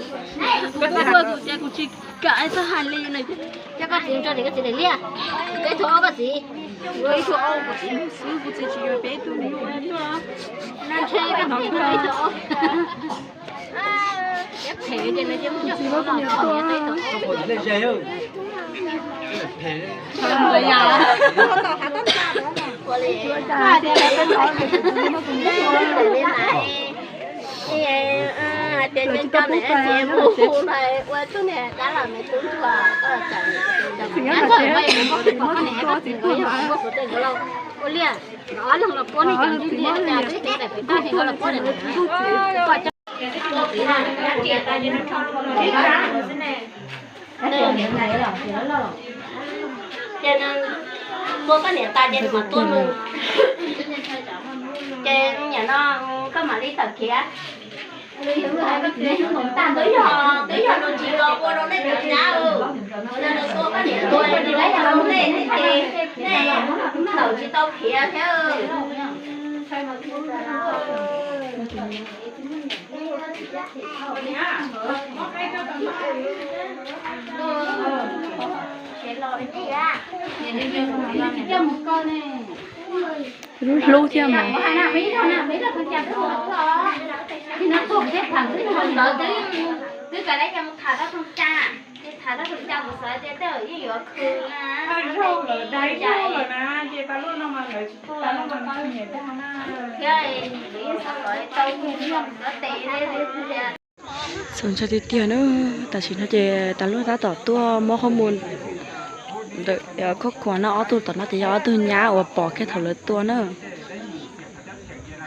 Koj txiv hu kuv ces kuv tsis kam txhob hais li no. Coj koj txiv tso, koj txiv daim liaj. Peb tug ob koj txiv. Peb tug ob kuv txiv xwb, kuv txiv tsis yuav peb tug. Ntshe koj txiv peb tug ob. Phem ces nws cia muab coj txiv los. Hais tias nyob coj ntawm ces mus hu los ua tub niag dab los me tub ntsuag koj los txawm. Ua liaj, ob leeg los puab nej cov ntsuj liaj cas twb teb daim pem toj ces koj los puab daim no. Ces nws tua koj niam tas ces nws mam tua nws. Ces nim no koj mam li tawm khiav. Twb yog, twb yog nws tsis los ua rau nej cov nyab, nws tua koj niam tuag nws los ua rau nej thiab ces nej tawm tsis tau khiav thiab. Hlub hlub thiab mas. Txaus ntshai tiag tiag na. Tam sim no ces tas luaj tab tom tuaj muab qhob mus ntawm khob khuas no, ob tug tom no ces yog ob tug nyab uas pom kiag thaum lawv tua na.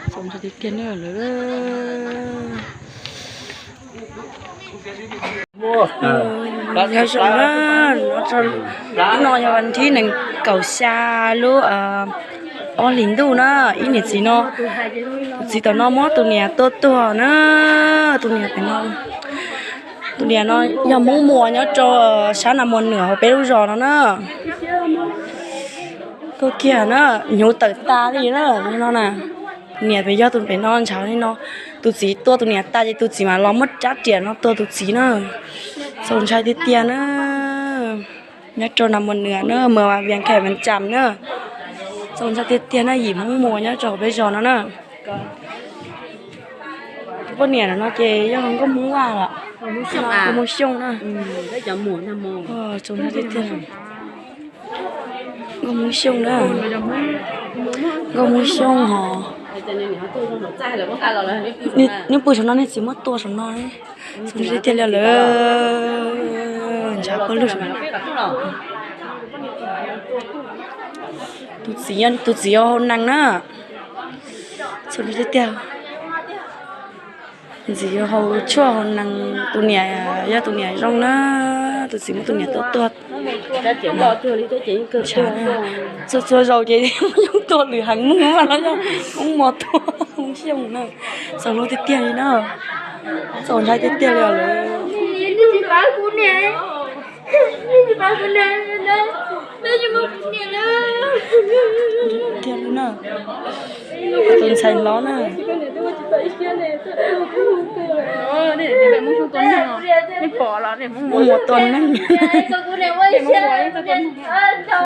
Txaus ntshai tiag tiag na lawv. Nyob zoo na, hnub no yog vas thib nees nkaum xya lub ob hlis ntuj na, ib niam txiv no, tus txiv tom no muab tus niam tua tuag na, tus niam pem no. Tus niam no yog Hmoob Muas nyob rau sab Nas Muas Nwm hauv peb lub zos no na. Tuag kiag na, hnyuv tawm tas li na, no na. Niam pem yog tus pem no ntshav li no. Tus txiv tua tus niam tas ces tus txiv mam los muab rab riam no tua tus txiv na. Txaus ntshai tiag tiag na. Nyob rau Nas Muas Nwm na, mas Vias Kham Vas Tsam na. Txaus ntshai tiag tiag na, yim Hmoob Muas nyob rau peb zos no na. Tus poj niam no ces yog Nkauj Hmoob Vaj los, Hmoob Xyooj na. Txaus ntshai tiag tiag. Nkauj Hmoob Xyooj na. Nkauj Hmoob Xyooj hos. Nws pw saum no, nws txiv muab tua saum no. Txaus ntshai tiag li lawm. Ntshav pawg lug. Tus txiv, tus txiv yog hau nees na. Txaus ntshai tiag tiag. Tus txiv yog hau tshuaj hau nees, tus niam yog tus niam zoo na, tus txiv muab tus niam tua tuag. Txhua txhua zaus ces Hmoob Xyooj tuag lwm heev, Hmoob Vaj no yog Hmoob Muas tuag, Hmoob Xyooj na. Txaus hlub tiag tiag li na. Txaus ntshai tiag tiag li os lawm. Tiag li na. Tus ntxhais hlob na. Hmoob Muas tua neeg.